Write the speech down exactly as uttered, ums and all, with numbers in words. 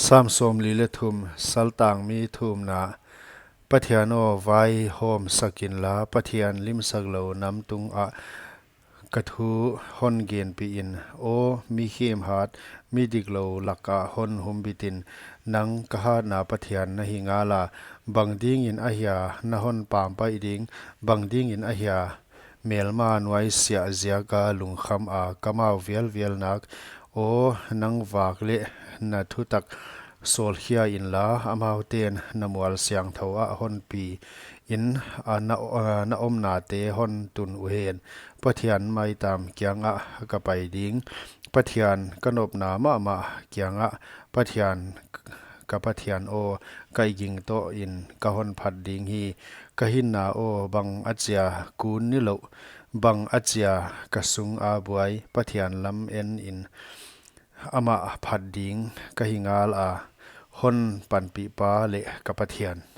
Sam sawmli leh thum, Saltang mi thumna. Pathian aw, vaihawm sak inla, Pathian limsaklou nam tungah ka thu hon genpih in. Aw mi khemhat, mi diklou lakah hon humbit in. Nang ka hatna Pathian na hi ngala. Bang dingin ahia na hon pampai ding? Bang dingin ahia melma nuaisiah ziaka lungkhama ka mau vialvial nak? Aw, nang vak leh na thutak sawlkhia inla, amaute'n na mual siangthou ah hon pi in, a na, a na omnate hon tun uhen. Pathian maitam kiangah ka pai ding, Pathian ka nopna mahmah kiangah. Pathian, ka Pathian aw, ka i ging toh in ka hon phat ding hi. Ka hinna aw, bang achia kun nilouh, bang achia ka sunga buai. Pathian lam en in, amah phat ding ka hi ngala, hon panpihpa leh ka Pathian.